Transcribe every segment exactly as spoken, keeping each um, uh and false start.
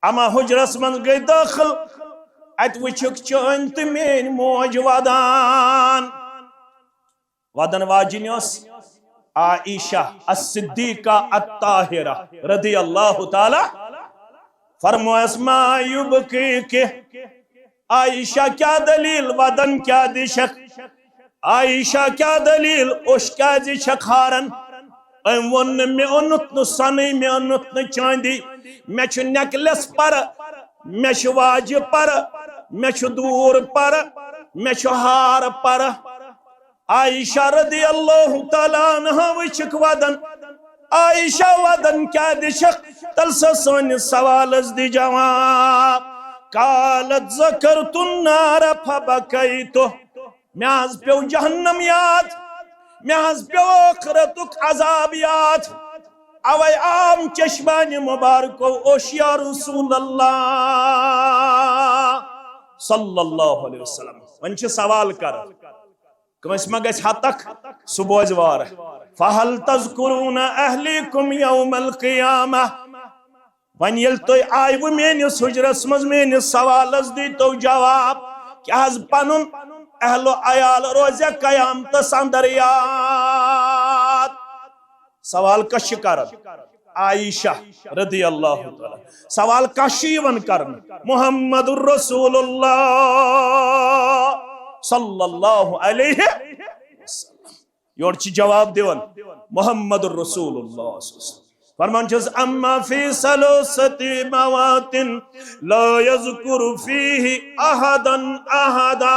اما حجرس منٛز گٔے دٲخل، اتہِ وٕچھکھ چٲنۍ تہٕ میٲنۍ موج ودان۔ ودن واجِنۍ ٲس عائشہ الصدیقہ الطاہرہ رضی اللہ تعالیٰ۔ فرمویس، ما یبکیک؟ عائشہ، کیا دلیل؟ ودن کیا دِشکھ؟ عائشہ، کیا دلیل؟ اوٚش کیازِ چھکھ ہاران؟ أمۍ ووٚن نہٕ، مےٚ اوٚنُتھ نہٕ سۄنٕے، مےٚ اوٚنُتھ نہٕ چاندی، مےٚ چھُ necklace پرٕ، مےٚ چھُ واجہِ پرٕ، مےٚ چھُ دوٗر پرٕ، مےٚ چھُ ہار پرٕ۔ عائشہ رضی اللہ تعالیٰ عنہا وٕچھکھ ودن۔ عائشہ، ودن کیا دِشکھ؟ تل سا سٲنِس سوالس دِ جواب۔ قالت ذکرت النار فبکیت۔ مےٚ حظ پیوٚو جہنم یاد، مےٚ حظ پیوٚو ٲخرتُک عذاب یاد۔ اوے آم چشمانِ مبارکو اوٚش یا رسول اللہ صلی اللہ علیہ وسلم۔ وۄنۍ چھِ سوال کران، کٲنٛسہِ ما گژھِ ہتک؟ سُہ بوزِ وارٕ۔ فہل تذکرون اہلیکم یوم القیامہ؟ وۄنۍ ییٚلہِ تُہۍ آیوٕ میٲنِس حجرس منٛز، میٲنِس سوالس دیٖتو جواب، کیٛاہ حظ پنُن اہل و عیال روزِ قیامتس اندر یاد؟ سوال کس چھِ کران؟ عائشہ رضی اللہ تعالیٰ۔ سوال کس چھُ یِوان کرنہٕ؟ محمد رسول اللہ صلی اللہ علیہ وسلم۔ یورٕ چھِ جواب دِوان محمد رسول اللہ صلی اللہ علیہ وسلم۔ فرمان چھُس، اما فی ثلاثۃ موات لا یذکر فیہ احدا احدا۔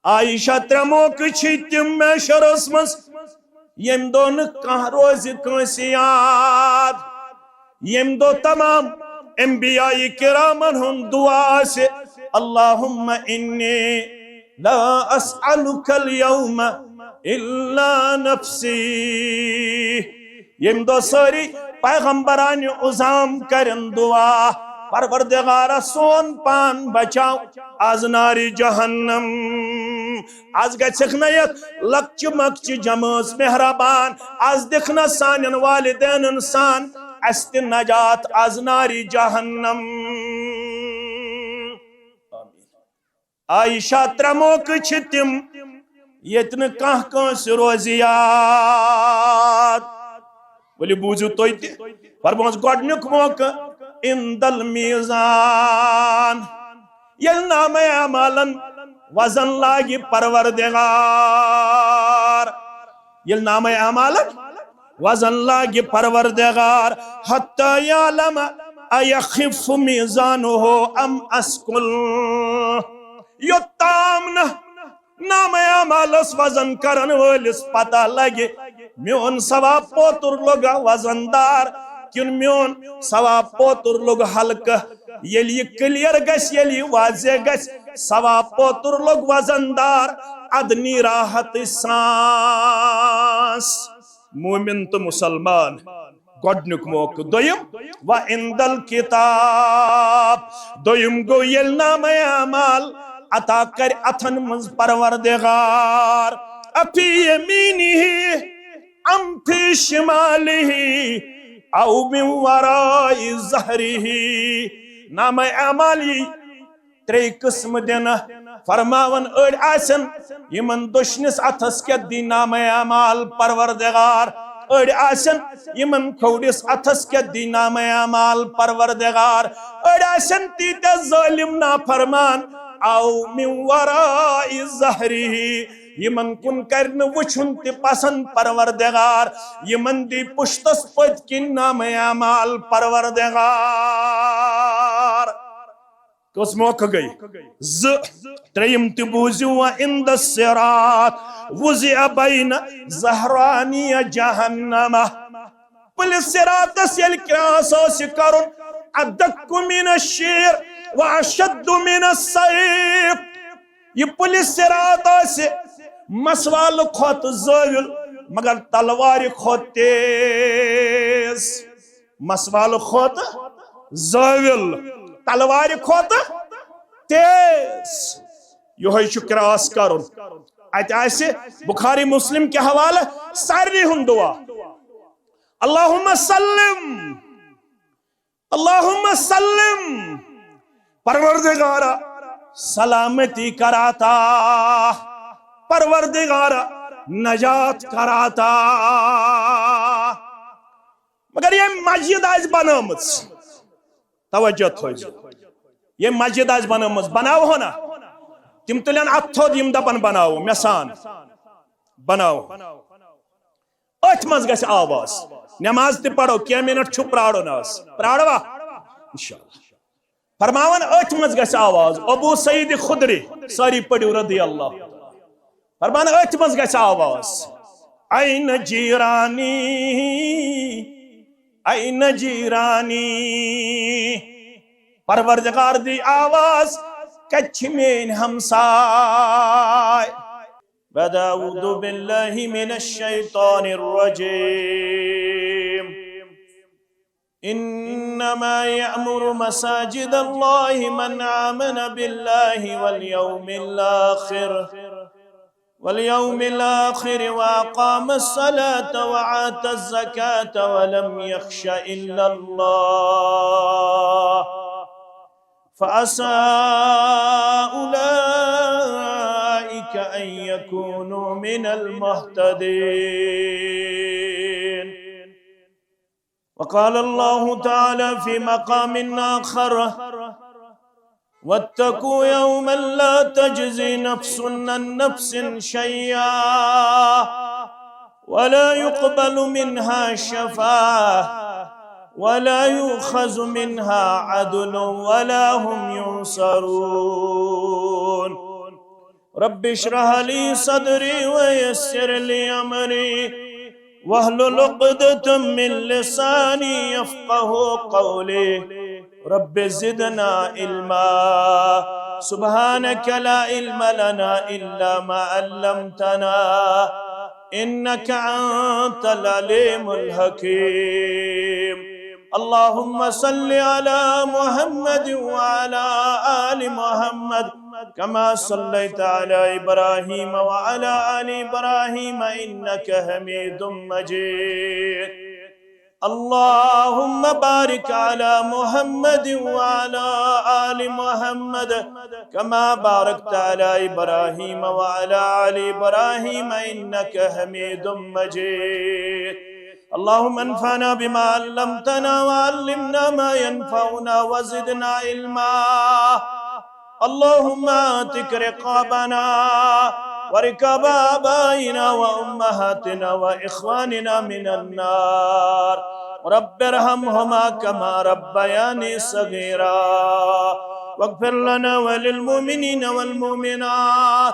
عائشہ، ترٛےٚ موقعہٕ چھِ تِم محشرس منٛز، ییٚمہِ دۄہ نہٕ کانٛہہ روزِ کٲنٛسہِ یاد، ییٚمہِ دۄہ تمام انبیاء کرامن ہُنٛد دعا آسہِ، اللہم انی لا اسألک الیوم الا نفسی۔ ییٚمہِ دۄہ سٲری پیغمبرانہِ عظام کرن دعا، پروردگارا، سون پان بچاو از نارِ جہنم۔ از گژھکھ نہ یتھ لۄکچہِ مۄکچہِ جمٲژ مہربان، از دِکھ نہ سانٮ۪ن والدینن سان اسہِ تہِ نجات از نارِ جہنم۔ آمین۔ عائشہ، ترٛےٚ موقعہٕ چھِ تِم، ییٚتہِ نہٕ کانٛہہ کٲنٛسہِ روزِ یاد۔ ؤلِو بوٗزِو تُہۍ تہِ۔ فرموس گۄڈٕنیُک موقعہٕ عند المیزان، ییٚلہِ نامہ اعمالن وزن لاگہِ پروردگار، ییٚلہِ نامہ اعمالن وزن لاگہِ پروردگار، حتی یعلم ایخف میزانہ ام اثقل، یوٚتام نہٕ نامہ اعمالس وزن کرن وٲلِس پتہ لگہِ، میون ثواب پوتُر لوٚگا وزن دار کِنہٕ میون ثواب پوتُر لوٚگ ہلکہٕ۔ ییٚلہِ یہِ clear گژھِ، ییٚلہِ یہِ واضح گژھِ، ثواب پوتُر لوٚگ وزن دار، ادٕ نی راحتٕچ سانس۔ مومن تہٕ مسلمان، گۄڈٕنیُک موقعہٕ۔ دوٚیِم، و عند الکتاب۔ دوٚیِم گوٚو، ییٚلہِ نامہ اعمال عطا کرِ اتھن منٛز پروردگار، افی یمینہ ام فی شمالہ او من وراء ظہرہ۔ نامہ اعمال یی ترٛے قٕسم دِنہٕ۔ فرماوان، أڑۍ آسن یِمن دٔچھنِس اتھس کٮ۪تھ دی نامہ اعمال پروردگار، أڑۍ آسن یِمن کھوورِس اتھس کٮ۪تھ دی نامہ اعمال پروردگار، أڑۍ آسن تیٖتیٛاہ ظٲلم نافرمان، او من وراء ظہرہ، یِمن کُن کرِ نہٕ وٕچھُن تہِ پسند پروردگار، یِمن دی پُشتس پٔتۍ کِنۍ نامہ اعمال پروردگار۔ کٔژ موقعہٕ گٔے؟ زٕ۔ ترٛیٚیِم تہِ بوٗزِو، وعند الصراط وضع بین ظہرانی جہنم۔ پُلہِ صراطس ییٚلہِ کراس آسہِ کرُن، ادق من الشعر و اشد من السیف۔ یہِ پُلہِ صراط آسہِ مسوالہٕ کھۄتہٕ زٲویُل، مگر تلوارِ کھۄتہٕ تیز۔ مسوالہٕ کھۄتہٕ زٲویُل، تلوارِ کھۄتہٕ تیز۔ یِہوٚے چھُ کراس کرُن۔ اتہِ آسہِ بخاری مسلم کہِ حوالہٕ سارنٕے ہُنٛد دعا، اللہم سلم۔ اللہم سلم، پروردگارا سلامتی کر عطا، پروردگارا نجات کر عطا۔ مگر ییٚمۍ مسجد آسہِ بنٲومٕژ، توجہ تھٲیزیو، ییٚمۍ مسجد آسہِ بنٲومٕژ، بناوہو نا، تِم تُلن اتھٕ تھوٚد، یِم دپن بناوو، مےٚ سان بناوو۔ أتھۍ منٛز گژھِ آواز۔ نماز تہِ پرو، کینٛہہ منٹ چھُ پرارُن آز۔ پراروا؟ انشاءاللہ۔ فرماوان أتھۍ منٛز گژھِ آواز۔ ابو سعید خدری، سٲری پٔرِو رضی اللہ۔ فرمان أتھۍ منٛز گژھِ آواز۔ این جیرانی، این جیرانی۔ پروردگار دی آواز، کتہِ چھِ میٲنۍ ہمساے؟ بعد أعوذ بالله من الشيطان الرجيم. إنما يعمر مساجد الله من آمن بالله واليوم الآخر، واليوم الآخر وأقام الصلاة وآتى الزكاة ولم يخش إلا الله فعسى أولئك أن يكونوا من المهتدين. وقال الله تعالى في مقام آخر: واتقوا يوما لا تجزي نفس عن نفس شيئا ولا يقبل منها شفاعة ولا يؤخذ منها عدل ولا هم ينصرون. رب اشرح لي صدري ويسر لي أمري واحلل عقدة من لساني يفقهوا قولي. رب زدنا علما. سبحانك لا علم لنا إلا ما علمتنا إنك أنت العليم الحكيم. اللهم صل على محمد وعلى آل محمد كما صليت على إبراهيم وعلى آل إبراهيم إنك حميد مجيد. اللهم بارك على محمد وعلى آل محمد كما باركت على إبراهيم وعلى آل إبراهيم إنك حميد مجيد. اللهم انفعنا بما علمتنا وعلمنا ما ينفعنا وزدنا علما. اللهم اعتق رقابنا ورقاب آبائنا وأمهاتنا وإخواننا من النار. رب ارحمهما كما ربياني صغيرا. واغفر لنا وللمؤمنين والمؤمنات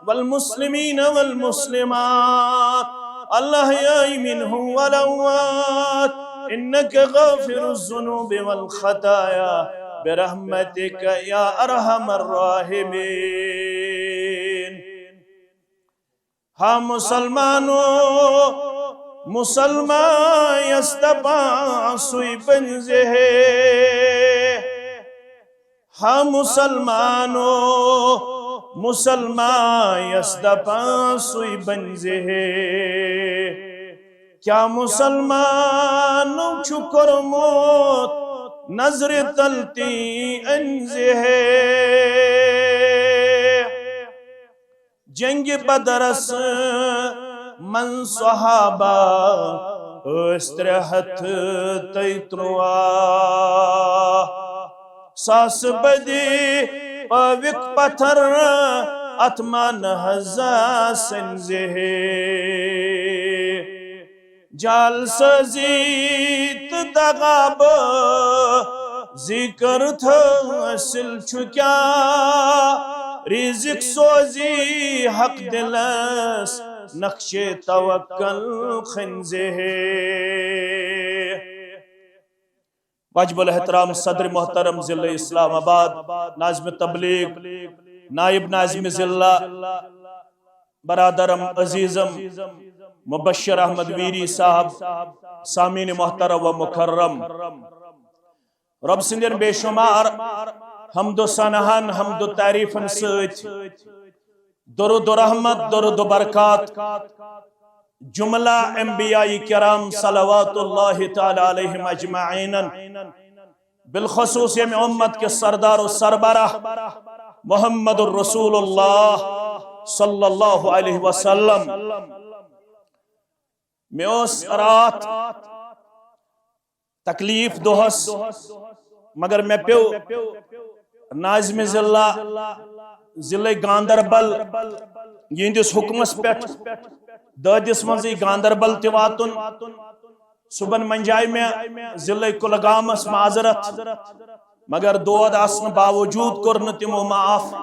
والمسلمين والمسلمات الأحياء منهم والأموات إنك غافر الذنوب والخطايا برحمتك يا أرحم الراحمين. ہا مسلمانو، مسلمان یس دپان سُے بنزِ ہے۔ ہا مسلمانو، مسلمان یس دپان سُے بنزِ ہے۔ کیا مسلمانو چھُ کوٚرمُت نظرِ تل تی أنزِ ہے؟ جنگِ بدرس منٛز صحابہ ٲسۍ ترٛےٚ ہتھ تہٕ ترٛواہ۔ ساسہٕ بدی پٲوِکھ پتھر اتھ مانہٕ حضا سٕنزِ ہے۔ جال سٲزی تہٕ دغابہٕ زی کٔرٕتھ حٲصِل چھُ کیٛاہ؟ رِزِق سوزی حق دِلس نقشِ توکل کھٔنزِ ہے۔ واجب الاحترام صدر محترم ضلع اسلام آباد، ناظم تبلیغ، نائب ناظم ضلع، برادرم عزیزم مبشر احمد ویری صاحب، سامعین محترم و مکرم، رب سٕنٛدٮ۪ن بے شمار حمد و ثناہن، حمد و تعریفن سۭتۍ درود و رحمت، درود و برکات جملہ انبیاء کرام صلوات اللہ تعالی علیہم اجمعینن بالخصوص ییٚمہِ امت کِس سردار و سربراہ محمد رسول اللہ صلی اللہ علیہ وسلم۔ مےٚ اوس راتھ تکلیف دۄہس، مگر مےٚ پیوٚو ناظم ضلع، ضلع گاندربل یِہنٛدِس حُکمس پٮ۪ٹھ دٲدِس منٛزٕے گاندربل تہِ واتُن۔ صُبحن منجایہِ مےٚ ضلع کُلگامس معذرت، مگر دود آسنہٕ باوجود کوٚر نہٕ تِمو معاف۔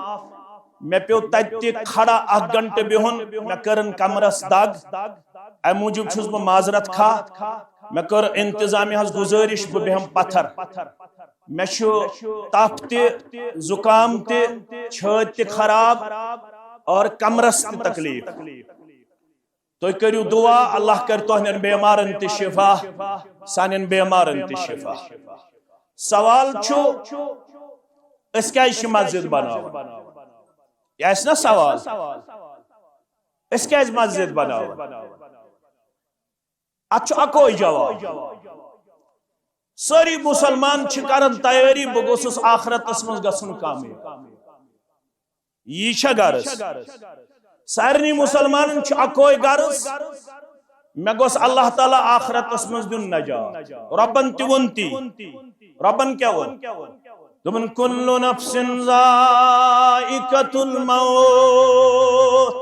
مےٚ پیوٚو تتہِ تہِ کھڑا اکھ گھنٹہٕ بِہُن، مےٚ کٔرٕن کمرس دگ۔ امہِ موٗجوٗب چھُس بہٕ معذرت خواہ۔ مےٚ کٔر انتظامیہ ہس گُزٲرِش بہٕ بیٚہمہٕ پتھر۔ مےٚ چھُ تپھ تہِ، زُکام تہِ، چھٲتۍ تہِ خراب اور کمرس تہِ تکلیف۔ تُہۍ کٔرِو دُعا، اللہ کَرِ تُہنٛدٮ۪ن بیمارن تہِ شفا، سانٮ۪ن بیمارن تہِ شفا۔ سوال چھُ، أسۍ کیازِ چھِ مسجد بناوان؟ یہِ آسہِ نا سوال، أسۍ کیازِ مسجد بناوان؟ اتھ چھُ اکوے جواب۔ سٲری مسلمان چھِ کران تیٲری، بہٕ گوٚژھُس آخرتس منٛز گژھُن کامیاب۔ یی چھا غرض؟ سارنٕے مسلمانن چھُ اکوے غرض، مےٚ گوٚژھ اللہ تعالیٰ آخرتس منٛز دیُن نجات۔ رۄبن تہِ ووٚن تی۔ رۄبن کیٛاہ ووٚن؟ دوٚپُن، "کل نفس ذائقۃ الموت۔"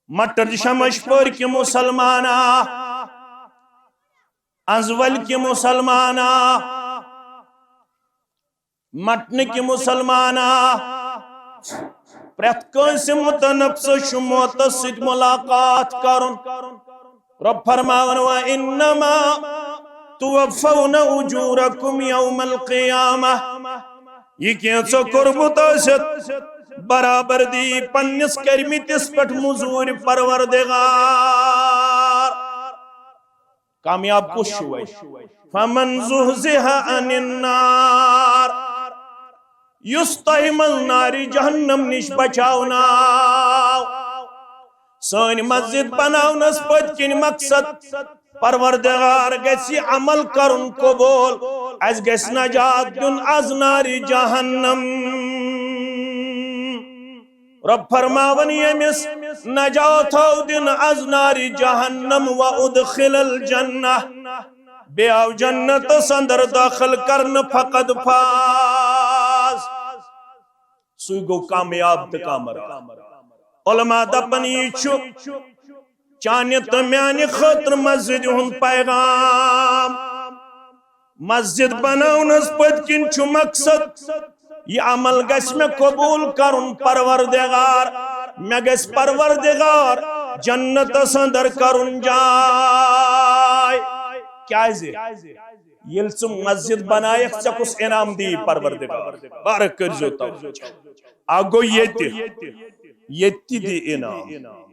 مٹن شمش پور کہِ مسلمانا، انزول کہِ مسلمانا، مٹنہٕ کہِ مسلمانا، پرٛٮ۪تھ کٲنٛسہِ متنفسس چھُ موتس سۭتۍ ملاقات کرُن۔ رۄب فرماوان، "وَإِنَّمَا تُوَفَّوْنَ أُجُورَكُمْ يَوْمَ الْقِيَامَةِ۔" یہِ کینٛژھا کوٚرمُت ٲسِتھ، برابر دی پننِس کٔرمٕتِس پٮ۪ٹھ مٔزوٗرۍ پروردگار۔ کامیاب کُس چھُ وۄنۍ؟ فَمَنْ زُحْزِحَ عَنِ النَّارِ، یُس تۄہہِ منٛز نارِ جہنم نِش بچاوناو۔ سٲنۍ مسجد بناونس پٔتۍ کِنۍ مقصد، پروردگار گژھِ یہِ عمل کرُن قبول، اسہِ گژھِ نجات دیُن از نارِ جہنم۔ رۄب فرماوان، ییٚمِس نجات آو دِنہٕ از نارِ جہنم و ادخل الجنہ، بیٚیہِ آو جنتس اندر داخل کرنہٕ، فقد فاز، سُے گوٚو کامیاب تہٕ کامراد۔ علماء دپان، یہِ چھُ چانہِ تہٕ میانہِ خٲطرٕ مسجدِ ہُنٛد پیغام۔ مسجد بناونس پٔتۍ کِنۍ چھُ مقصد، یہِ عمل گژھِ مےٚ قبول کرُن پروردگار، مےٚ گژھِ پروردگار جنتس اندر کرُن جاے۔ کیازِ؟ ییٚلہِ ژٕ مسجد بنایکھ، ژےٚ کُس انعام دی پروردگار؟ بارک کٔرزیو توجہ۔ اکھ گوٚو ییٚتہِ، ییٚتہِ تہِ دی انعام،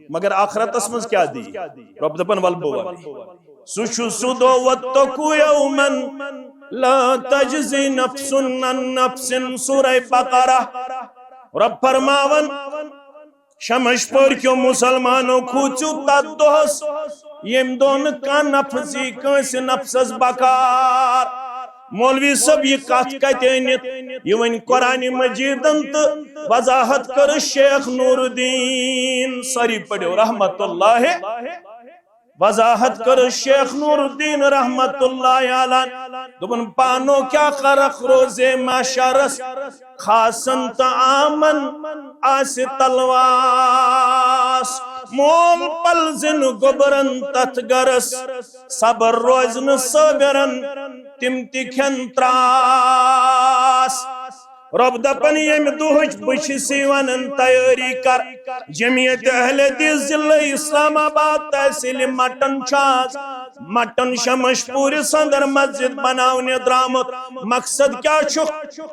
مگر آخرتس منٛز کیٛاہ دی؟ رۄب دپان، ول بہٕ ونہٕ۔ سُہ چھُ سُہ دۄہ، وَاتَّقُوا یَوْمًا لَا تَجْزِی نَفْسٌ عَنْ نَفْسٍ، سورہ بقرہ۔ رۄب فرماوان، شمش پورکیو مسلمانو، کھوٗژِو تتھ دۄہس، ییٚمہِ دۄہ نہٕ کانٛہہ نفس یی کٲنٛسہِ نفسس بکار۔ مولوی صٲب، یہِ کتھ کتہِ أنِتھ؟ یہِ وۄنۍ قرآن مجیدن تہٕ وضاحت کٔرٕس شیخ نور الدین۔ سٲری پٔرِو رحمت اللہ۔ وضاحت کٔرٕس شیخ نور الدین رحمت اللہ علیہ۔ دوٚپُن، پانو کیا فرق روزے محشرس، خاصن تہٕ عامن آسہِ تلواس۔ مول پلزِ نہٕ گوٚبرن تتھ گرس، صبر روزِ نہٕ صٲبرن، تِم تہِ کھٮ۪ن تراس۔ رۄب دپان، ییٚمہِ دۄہٕچ بہٕ چھُس یہِ ونان تیٲری کر۔ جمعیت اہل حدیث ضلع اسلام آباد تحصیل مٹن چھُ آز مٹن شمش پورس اندر مسجد بناونہِ درامُت۔ مقصد کیٛاہ چھُ؟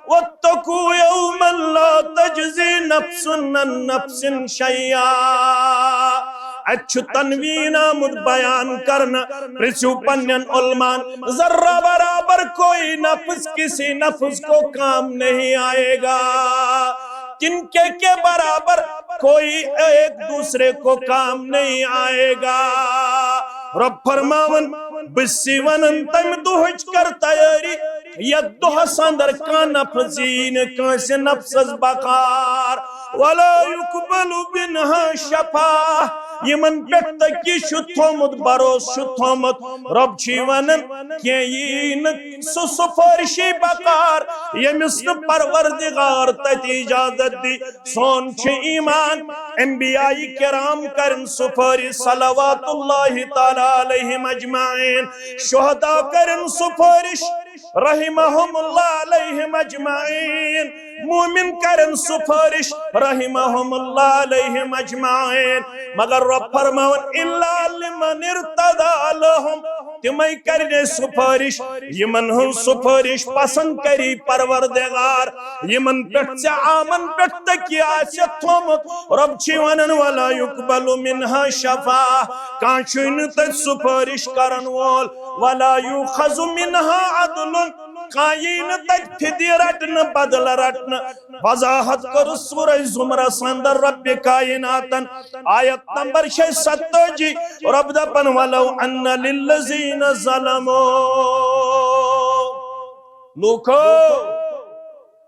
وَاتَّقُوا یَوْمًا لَا تَجْزِی نَفْسٌ عَنْ نَفْسٍ شَیْئًا۔ اتہِ چھُ تنوین آمُت بیان کرنہٕ، پرژھِو پننٮ۪ن علماءن، ذرہ برابر کوئی نفس کسی نفس کو کام نہیں آئے گا، تنکے کے برابر کوئی ایک دوسرے کو کام نہیں آئے گا۔ رۄب فرماوان، بہٕ چھُسے ونان، تمہِ دۄہٕچ کر تیٲری، یتھ دۄہس اندر کانٛہہ نفس یی نہٕ کٲنٛسہِ نفسس بکار۔ ولا یقبل منها شفاعة۔ یِمن پٮ۪ٹھ تۄہہِ چھُ تھوٚمُت، بھروسہٕ چھُ تھوٚمُت، رۄب چھُے ونان، کینٛہہ یی نہٕ سُہ سفٲرشی بکار، ییٚمِس نہٕ پروردگار تتہِ اجازت دی۔ سون چھُ ایمان، انبیاء کرام کرن سفٲرش صلوات اللہ تعالیٰ علیہم اجمعین، شہداء کرن سفٲرش رحمہم اللہ علیہم اجمعین، مومن کرن سفٲرش رحمہم اللہ علیہم اجمعین، مگر رب فرماوان، الا لمن ارتضی لہم، تِمے کرِ سفٲرش یِمن ہٕنٛز سفٲرش پسند کری پروردگار، یِمن پٮ۪ٹھ ژےٚ آمن پٮ۪ٹھ تکیہ آسہِ تھوٚمُت۔ رب چھُ ونان، ولا یقبل منها شفاعة، کانٛہہ چھُے نہٕ تتہِ سفٲرش کرن وول، ولا یؤخذ منها عدل، کانٛہہ یی نہٕ تتہِ فدیہ رٹنہٕ، بدلہٕ رٹنہٕ۔ وضاحت کٔرٕس سورہ زمرس اندر رب کائناتن، آیت نمبر شیٚیہِ ستٲجی، رب دپان، ولو ان للذین ظلموا، لوٗکو،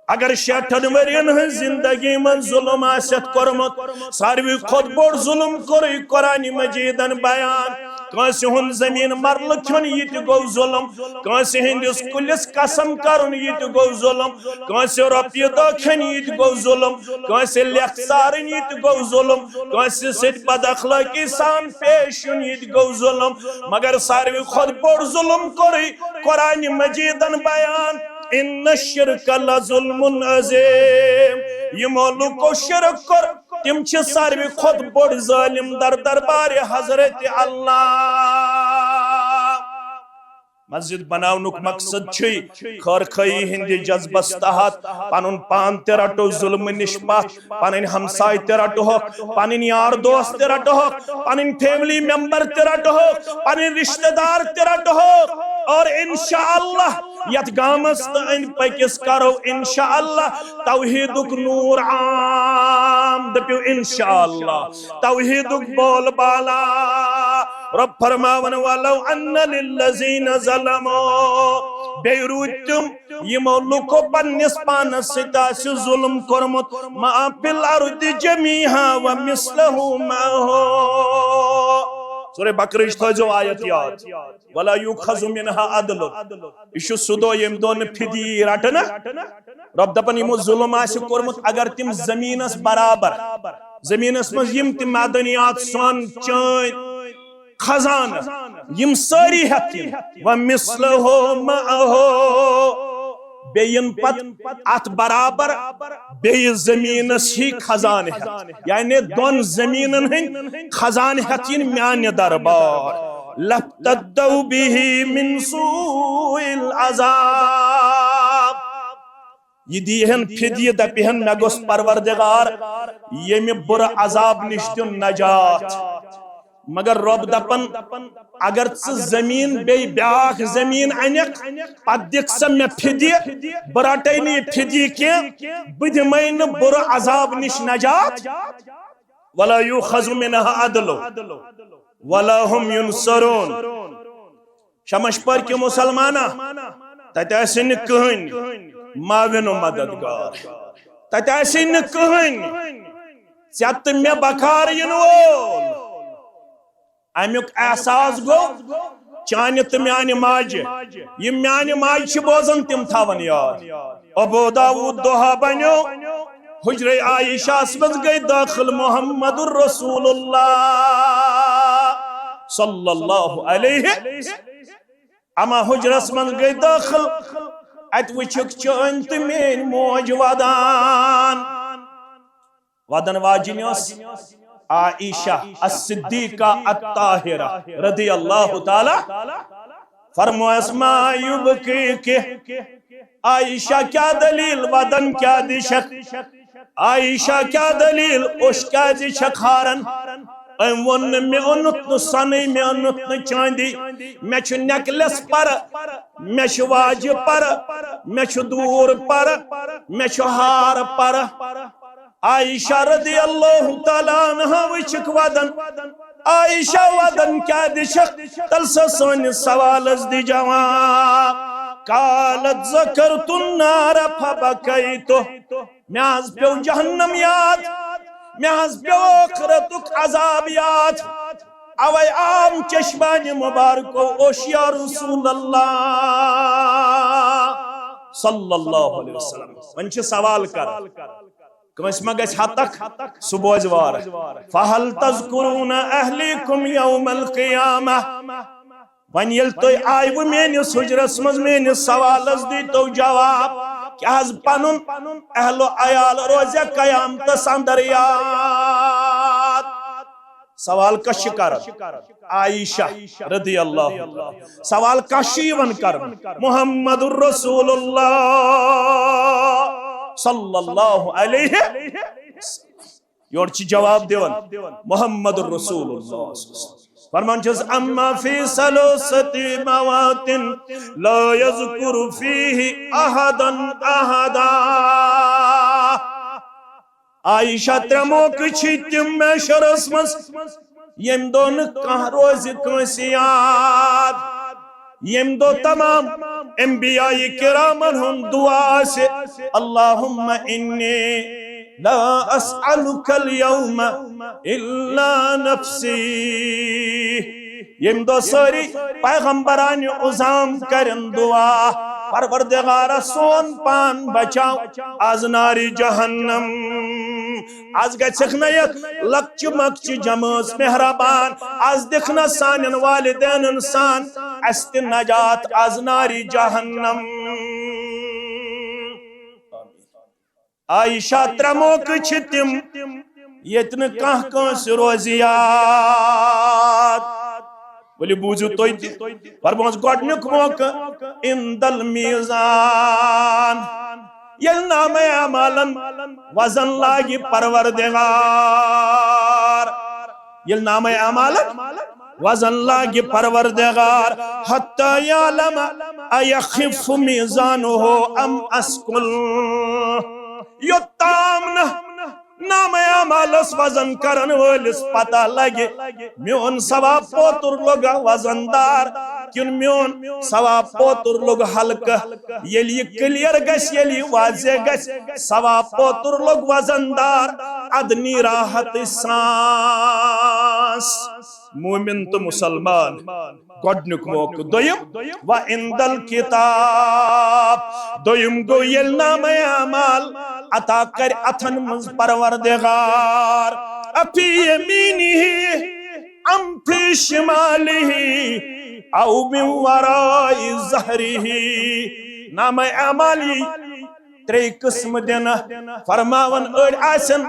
اگر شیٹھن ؤرین ہٕنٛز زندگی منٛز ظلم آسٮ۪تھ کوٚرمُت، ساروی کھۄتہٕ بوٚڑ ظلم کوٚرُے قرآن مجیدن بیان۔ کٲنٛسہِ ہُنٛد زٔمیٖن مرلہٕ کھیوٚن، یہِ تہِ گوٚو ظلم۔ کٲنٛسہِ ہٕنٛدِس کُلِس قسم کرُن، یہِ تہِ گوٚو ظلم۔ کٲنٛسہِ رۄپیہِ دہ کھیٚنۍ، یہِ تہِ گوٚو ظلم۔ کٲنٛسہِ لیٚکھ ژارٕنۍ، یہِ تہِ گوٚو ظلم۔ کٲنٛسہِ سۭتۍ بد اخلٲقی سان پیش یُن، یہِ تہِ گوٚو ظلم۔ مگر ساروی کھۄتہٕ بوٚڑ ظلم کوٚرُے قرآن مجیدن بیان، ان الشرک لظلم عظیم۔ یِمو لوٗکو شرک کوٚر، تِم چھِ ساروی کھۄتہٕ بوٚڑ ظٲلم در دربارِ حضرت اللہ۔ مسجد بناونُک مقصد چھُے خٲر خٲہی ہٕنٛدِ جذبس تحت پنُن پان تہِ رٹو ظلمہٕ نِش پتھ، پنٕنۍ ہمساے تہِ رٹہوکھ، پنٕنۍ یار دوست تہِ رٹہوکھ، پنٕنۍ فیملی ممبر تہِ رٹہوکھ، پنٕنۍ رشتہ دار تہِ رٹہوکھ۔ اور انشاءاللہ یتھ گامس تہٕ أنٛدۍ پٔکِس کرو انشاءاللہ توحیدُک نور عام۔ دٔپِو انشاءاللہ، توحیدُک بول بالا۔ رب فرماوان، ولو ان للذین ظلموا، بیٚیہِ روٗدۍ تِم یِمو لُکو پننِس پانس سۭتۍ آسہِ ظلم کوٚرمُت، ما فی الارض جمیعا ومثلہ معہ۔ سورہ بقرہٕچ تھٲیزیو آیت یاد، ولا یؤخذ منها عدل۔ یہِ چھُ سُہ دۄہ ییٚمہِ دۄہ نہٕ فدیہِ رٹنہٕ۔ رب دپان، یِمو ظلم آسہِ کوٚرمُت، اگر تِم زٔمیٖنس برابر، زٔمیٖنس منٛز یِم تہِ معدنیات، سۄن، چٲنۍ، خزانہٕ، یِم سٲری ہٮ۪تھ یِن، ومثلہ معہ، بیٚیہِ یِن پتہٕ اتھ برابر بیٚیہِ زٔمیٖنس ہی خزانہٕ ہٮ۪تھ، یعنی دۄن زٔمیٖنن ہٕنٛدۍ خزانہٕ ہٮ۪تھ یِن میانہِ دربار، لافتدوا بہ من سوء العذاب۔ یہِ دیہن فدیہ، دپہن، مےٚ گوٚژھ پروردگار ییٚمہِ بُرٕ عذاب نِش دیُن نجات۔ مگر رۄب دپان، اگر ژٕ زٔمیٖن بیٚیہِ بیٛاکھ زٔمیٖن انکھ، پتہٕ دِکھ سا مےٚ فدیہ، بہٕ رٹے نہٕ یہِ فدیہ کینٛہہ، بہٕ دِمے نہٕ بُرٕ عذاب نِش نجات۔ ولا یؤخذ منها عدل ولا هم ینصرون۔ شمش پورکہِ مسلمانہ، تتہِ آسہِ نہٕ کٕہٕنۍ معاون و مددگار، تتہِ آسہِ نہٕ کٕہٕنۍ ژےٚ تہٕ مےٚ بکار یِنہٕ وول۔ امیُک احساس گوٚو چانہِ تہٕ میانہِ ماجہِ۔ یِم میانہِ ماجہِ چھِ بوزان، تِم تھاون یاد۔ ابو داؤد دۄہا بنیو حجرے عائشہس منٛز گٔے دٲخل محمد رسول اللہ صلی اللہ علیہ۔ اما حجرس منٛز گٔے دٲخل، اتہِ وٕچھکھ چٲنۍ تہٕ میٲنۍ موج ودان۔ ودن واجِنۍ ٲس عائشہ الصدیقہ الطاہرہ رضی اللہ تعالی۔ فرمویس، ما یبکیک؟ عائشہ، کیا دلیل؟ ودن کیا دِچھکھ؟ عائشہ، کیا دلیل؟ اوٚش کیازِ چھکھ ہاران؟ أمۍ ووٚن نہٕ، مےٚ اوٚنُتھ نہٕ سۄنٕے، مےٚ اوٚنُتھ نہٕ چاندی، مےٚ چھُ نیکلس پرٕ، مےٚ چھُ واجہِ پرٕ، مےٚ چھُ دوٗر پرٕ، مےٚ چھُ ہار پرٕ۔ عائشہ رضی اللہ تعالیٰ عنہا وٕچھکھ ودن، عائشہ ودان کیا دِشک، تل سا سٲنِس سوالس دِ جواب۔ قالت ذکرت النار فبکیت۔ مےٚ حظ پیوٚو جہنم یاد، مےٚ حظ پیوٚو ٲخرتُک عذاب یاد۔ اوے عام چشمانِ مبارکو اوش یا رسول اللہ صلی اللہ علیہ وسلم۔ وۄنۍ چھِ سوال کران، کٲنٛسہِ ما گژھِ ہتک؟ سُہ بوزِ وارٕ۔ فہل تذکرون اہلیکم یوم القیامہ؟ وۄنۍ ییٚلہِ تُہۍ آیوٕ میٲنِس حُجرس منٛز، میٲنِس سوالس دیٖتو جواب، کیٛاہ حظ پنُن اہل و عیال روزِ قیامتس اندر یاد؟ سوال کس چھِ کران؟ عائشہ رضی اللہ عنہا۔ سوال کس چھِ یِوان کرنہٕ؟ محمد رسول اللہ صلی اللہ علیہ وسلم۔ یورٕ چھِ جواب دِوان محمد رسول اللہ۔ فرمان چھس، اما فی ثلاثۃ مواطن لا یذکر فیہ احدا احدا۔ عائشہ، ترٛےٚ موقعہٕ چھِ تِم محشرس منٛز، ییٚمہِ دۄہ نہٕ کانٛہہ روزِ کٲنٛسہِ یاد، ییٚمہِ دۄہ تمام انبیاء کرامن ہُنٛد دعا آسہِ، اللہم انی لا اسألک الیوم الا نفسی۔ ییٚمہِ دۄہ سٲری پیغمبرانہِ عظام کرن دعا، پروردگارا، سون پان بچاو از نارِ جہنم۔ از گژھکھ نہ یتھ لۄکچہِ مۄکچہِ جمٲژ مہربان، از دِکھ نہ سانٮ۪ن والدینن سان اسہِ تہِ نجات از نارِ جہنم۔ عائشہ، ترٛےٚ موقعہٕ چھِ تِم ییٚتہِ نہٕ کانٛہہ کٲنٛسہِ روزِ یاد۔ ؤلِو بوٗزِو تُہۍ تہِ۔ فرموس گۄڈٕنیُک موقعہٕ عند المیزان، ییٚلہِ نامہ اعمالن وزن لاگہِ پروردگار، ییٚلہِ نامہ اعمالن وزن لاگہِ پروردگار، حتی یعلم ایخف میزانہ ام اثقل، یوٚتام نہٕ نامہ اعمالس وزن کرن وٲلِس پتہ لگہِ، میون ثواب پوتُر لوٚگا وزن دار کِنہٕ میون ثواب پوتُر لوٚگ ہلکہٕ۔ ییٚلہِ یہِ کلیر گژھِ، ییٚلہِ یہِ واضح گژھِ، ثواب پوتُر لوٚگ وزن دار، ادٕ نی راحتٕچ سانس۔ مومن تہٕ مسلمان، گۄڈنیُک موقعہٕ۔ دوٚیِم، و عند الکتاب، دوٚیِم گوٚو ییٚلہِ نامہ اعمال عطا کرِ اتھن منٛز پروردگار، افی یمینہ ام فی شمالہ او من وراء ظہرہ۔ نامہ اعمال یی ترٛے قٕسم دِنہٕ۔ فرماوان، أڑۍ آسن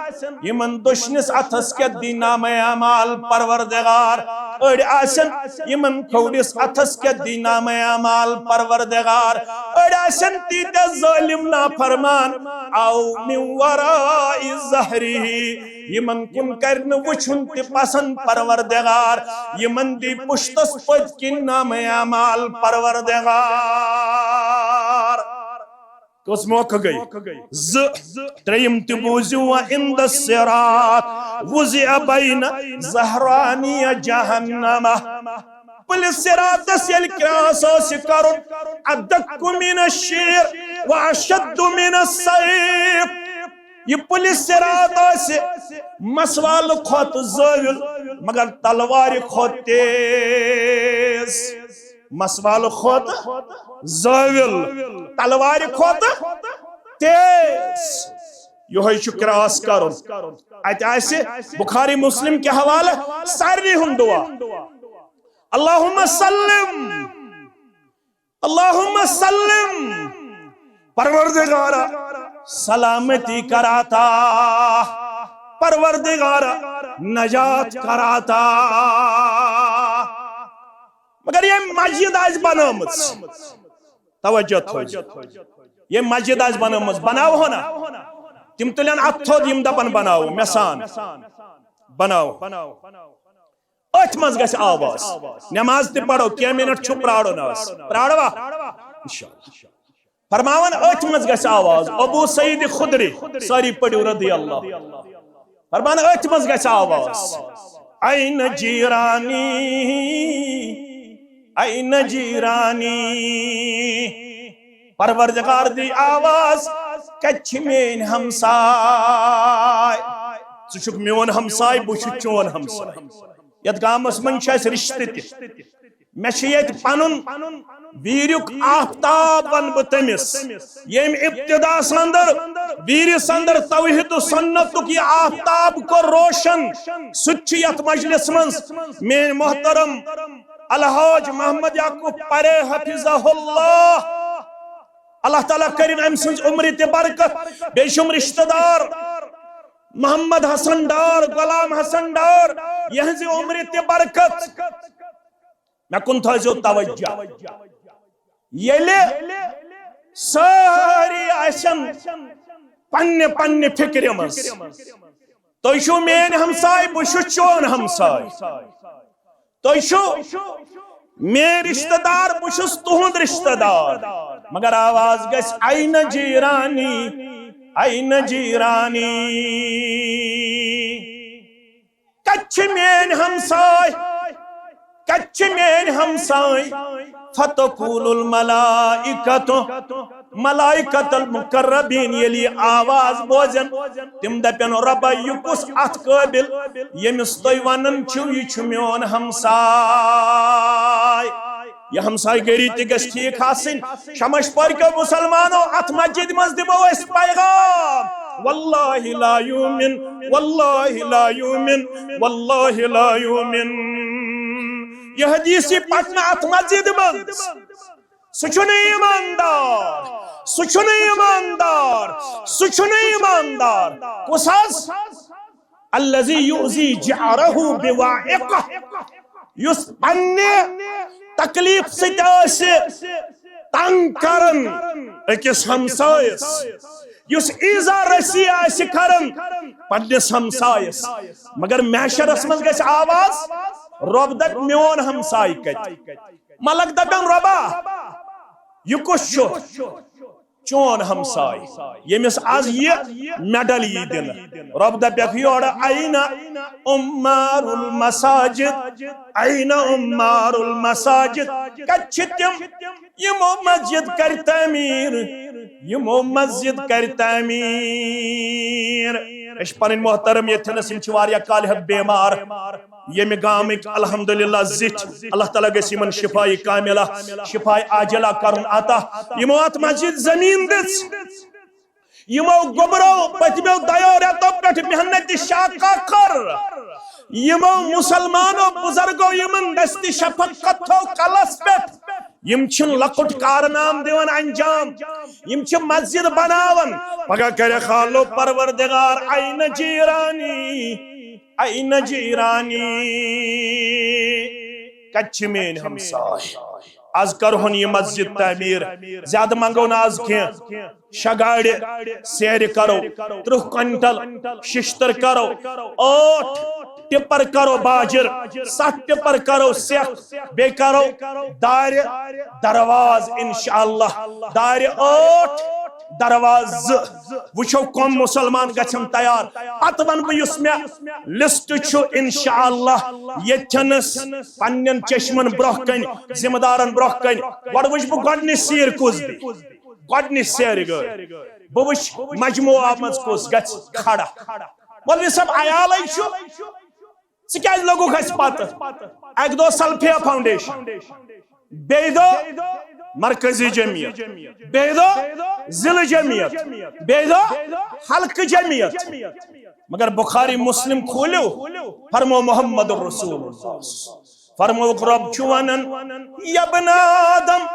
یِمن دٔچھنِس اتھس کٮ۪تھ دی نامہ اعمال پروردگار، أڑۍ آسن یِمن کھوورِس اتھس کٮ۪تھ دی نامہ اعمال پروردگار، أڑۍ آسن تیٖتیٛاہ ظٲلم نافرمان، او من وراء ظہرہ، یِمن کُن کرِ نہٕ وٕچھُن تہِ پسند پروردگار، یِمن دی پُشتس پٔتۍ کِنۍ نامہ اعمال پروردگار۔ کٔژ موقعہٕ گٔے؟ زٕ۔ ترٛیٚیِم تہِ بوٗزِو، وعند الصراط وضع بین ظہرانی جہنم۔ پُلہِ صراطس ییٚلہِ کراس آسہِ کرُن، ادق من الشعر واشد من السیف۔ یہِ پُلہِ صراط آسہِ مسوالہٕ کھۄتہٕ زٲویُل، مگر تلوارِ کھۄتہٕ تیز۔ مسوالہٕ کھۄتہٕ زٲویُل، تلوارِ کھۄتہٕ تیز۔ یِہوٚے چھُ کراس کرُن۔ اتہِ آسہِ بخاری مسلم کہِ حوالہٕ سارنٕے ہُنٛد دعا، اللہم سلم، اللہم سلم، پروردگارا سلامتی کر عطا، پروردگارا نجات کر عطا۔ مگر ییٚمۍ مسجد آسہِ بنٲومٕژ، توجہ تھٲوزِ، ییٚمۍ مسجد آسہِ بنٲومٕژ، بناوہو نا؟ تِم تُلن اتھ تھوٚد، یِم دپن بناوو، مےٚ سان بناوو۔ أتھۍ منٛز گژھِ آواز۔ نماز تہِ پرو، کینٛہہ منٹ چھُ پرارُن آز۔ پراروا؟ انشاءاللہ۔ فرماوان أتھۍ منٛز گژھِ آواز۔ ابو سعید خدری، سٲری پٔرِو رضی اللہ۔ فرمان أتھۍ منٛز گژھِ آواز۔ أين جيراني؟ أين جيراني؟ پروردگار دی آواز، کتہِ چھِ میٲنۍ ہمساے؟ ژٕ چھُکھ میون ہمساے، بہٕ چھُس چون ہمساے۔ یتھ گامس منٛز چھِ اَسہِ رشتہٕ تہِ۔ مےٚ چھِ ییٚتہِ پنُن ویٖریُک آفتاب ونہٕ بہٕ تٔمِس، ییٚمۍ ابتداہس اندر، ویٖرِس اندر توحید و سنتُک یہِ آفتاب کوٚر روشن۔ سُہ تہِ چھُ یتھ مجلس منٛز میٲنۍ محترم الحاج محمد یعقوب پرے حفظہ اللہ۔ اللہ تعالیٰ کٔرِن أمۍ سٕنٛز عمرِ تہِ برکت، بیٚیہِ چھُم رشتہٕ دار محمد حسن ڈار، غلام حسن ڈار، یِہٕنٛزِ عمرِ تہِ برکت۔ مےٚ کُن تھٲیزیو توجہ۔ ییٚلہِ سٲری آسن پننہِ پننہِ فکرِ منٛز، تُہۍ چھِو میٲنۍ ہمساے، بہٕ چھُس چون ہمساے۔ تُہۍ چھِو میٲنۍ رشتہٕ دار، بہٕ چھُس تُہُنٛد رشتہٕ دار۔ مگر آواز گژھِ، أين جيراني؟ أين جيراني؟ کتہِ چھِ میٲنۍ ہمساے؟ کتہِ چھِ میٲنۍ ہمساے؟ فتقول الملائکۃ، ملائکۃ المقربین ییٚلہِ یہِ آواز بوزن، تِم دپن، رۄبا، یہِ کُس اتھ قٲبل، ییٚمِس تُہۍ ونان چھِو، یہِ چھُ میون ہمساے؟ یہِ ہمسایہِ گٔری تہِ گژھِ ٹھیٖک آسٕنۍ۔ شمش پورکیو مسلمانو، اتھ مسجد منٛز دِمو أسۍ پیغام، واللہ لا یؤمن، واللہ لا یؤمن، واللہ لا یؤمن۔ یہِ حدیث یی پرنہٕ اتھ مسجد منٛز۔ سُہ چھُنہٕ ایماندار، سُہ چھُنہٕ ایماندار، سُہ چھُنہٕ ایماندار۔ کُس حظ؟ الذي يؤذي جاره بوعقه، یُس پننہِ تکلیف سۭتۍ آسہِ تنگ کران أکِس ہمسایس، یُس ایزا رسی آسہِ کران پننِس ہمسایس۔ مگر محشرس منٛز گژھِ آواز، رۄب دپہِ، میون ہمسایہِ کتہِ؟ ملک دپن، رۄبا، یہِ کُس چھُ؟ چون ہمساے، ییٚمِس از یہِ میڈل یی دِنہٕ۔ رۄب دپٮ۪کھ یورٕ، أين عمار المساجد؟ أين عمار المساجد؟ کتہِ چھِ تِم یِمو مسجد کرِ تعمیٖر، یِمو مسجد کرِ تعمیٖر؟ أسۍ چھِ پنٕنۍ محترم ییٚتھٮ۪نس، یِم چھِ واریاہ کالہِ ہٮ۪تھ بیمار۔ ییٚمہِ گامٕکۍ الحمدللہ زِٹھۍ، اللہ تعالیٰ گژھِ یِمن شفایہِ کاملہ، شفایہِ عاجلہ کرُن عطا۔ یِمو اتھ مسجد زٔمیٖن دِژ، یِمو گوٚبرو پٔتمیو دۄیو رٮ۪تو پٮ۪ٹھ محنت شاقہ کٔر، یِمو مسلمانو بزرگو یِمن دست شفقت تھوو کلس پٮ۪ٹھ۔ یِم چھِنہٕ لۄکُٹ کارنامہٕ دِوان انجام، یِم چھِ مسجد بناوان۔ پگاہ کرِ خالو پروردگار، أين جيراني؟ أين جيراني؟ کتہِ چھِ میٲنۍ ہمساے؟ از کرہون یہِ مسجد تعمیٖر، زیادٕ منگو نہٕ از کینٛہہ۔ شےٚ گاڑِ سیرِ کرو، ترٕٛہ کوینٹل ششتٕر کرو، ٲٹھ ٹپر کرو باجر، ستھ ٹپر کرو سیکھ، بیٚیہِ کرو دارِ درواز انشاءاللہ، دارِ ٲٹھ، درواز زٕ۔ وٕچھو کم مسلمان گژھن تیار۔ پتہٕ ونہٕ بہٕ یُس مےٚ لسٹ چھُ انشاءاللہ ییٚتھٮ۪نس پننٮ۪ن چشمن برونٛہہ کنہِ، ذمہٕ دارن برونٛہہ کنہِ۔ گۄڈٕ وٕچھ بہٕ گۄڈنِچ سیٖر کُس دی، گۄڈنِچ سیرِ گٲڑۍ۔ بہٕ وٕچھ مجموعہ منٛز کُس گژھِ کھڑا۔ مولوی صٲب، عیالٕے چھُ، ژٕ کیٛازِ لوٚگُکھ اَسہِ پتہٕ؟ اَکہِ دۄہ سلفیہ فاؤنڈیشن، بیٚیہِ دۄہ مرکزی جمعیت، بیٚیہِ دۄہ ضلعہٕ جمعیت، بیٚیہِ دۄہ حلقہٕ جمعیت۔ مگر بخاری مسلم کھوٗلِو، فرمو محمد رسول اللہ۔ فرمووُکھ، رۄب چھُ ونان، یا ابن آدم،